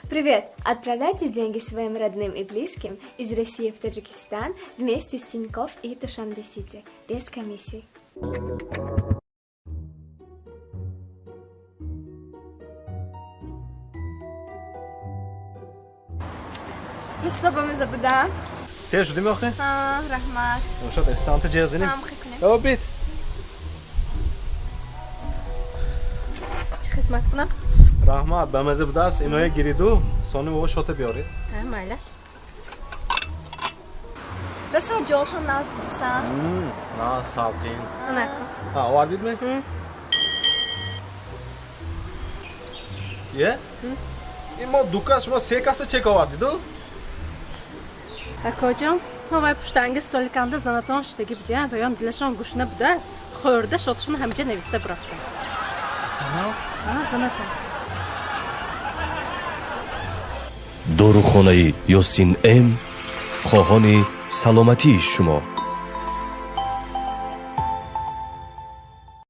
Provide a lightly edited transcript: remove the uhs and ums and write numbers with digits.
Привет! Отправляйте деньги своим родным и близким из России в Таджикистан вместе с Тинькофф и Душанбе Сити без комиссий. Ҳисобами буда. Сер шудем охе? Раҳмат. Шод официанта ҷеғ занем. Ҳам кунем. О, бит. Чӣ хизмат кунам? Раҳмат, ба маза будааст. Иноя гириду, сони бобо шота биёред. Майлаш. Расо ҷошон нағз будасан. На, салқин. Накун. Ҳа, овардид ме? Е? Ин мо ду кас, шумо се кас чек овардиду? Акоҷон, ҳовай пуштанги столиканда занатон шудагӣ будиян ва ём дилашон гушна будааст. Хӯрда шоташон ҳамиҷа нависта бурафтам. Зана? Занатон. Дорухонаи Ёсин М хоҳони саломатии шумо.